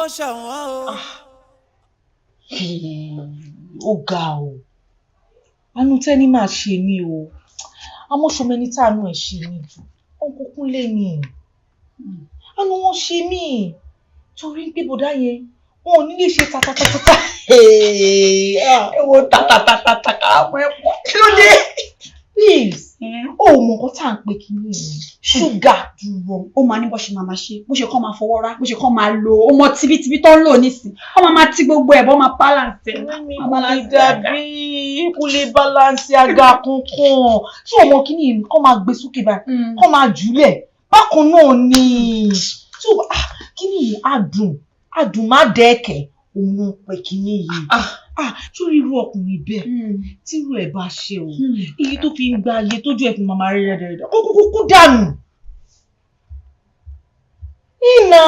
Ó ṣọ̀wọ́n o. Ó ga o, àánú Tẹ́ni máa ṣe mí o. Àmọ́ ṣọmọ ẹni táànú ẹ̀ ṣe mí jù, Uncle Kúnlé ni. Àánú wọn ṣe mí torí pé bọ̀dá yẹn, wọn ò ní lè ṣe tatatatata. Ẹ wo tatatatata káàmù ẹ pọ̀, kí ló dé? Please, o ò mọ nǹkan tá à ń pè kí ní ṣúgà. Dúró, ó máa ní bó ṣe máa ṣe, bó ṣe kọ́ máa fọwọ́ rá, bó ṣe kọ́ máa lo ó mọ tibítibí tó ń lò nísìn, ó máa máa ti gbogbo ẹ̀ bọ́, máa balance ẹ̀. Mi kò lè dàbí, kò lè balance aga kankan tí o mọ kí ni kọ́ máa gbé sókè báyìí, kọ́ máa jùlẹ̀ bákan náà ni tí o kí ni adùn adùn má dẹ́ẹ̀kẹ́ òun ló ń pè kí ni yìí. Ah, sórí irú ọkùnrin bẹ́ẹ̀, tí irú ẹ̀ bá ṣe o, iye tó fi ń gba iye tójú ẹ̀ fi máa rí rẹ́dẹ̀rẹ́dẹ̀, kó kúkú kú dànù. Ìnà.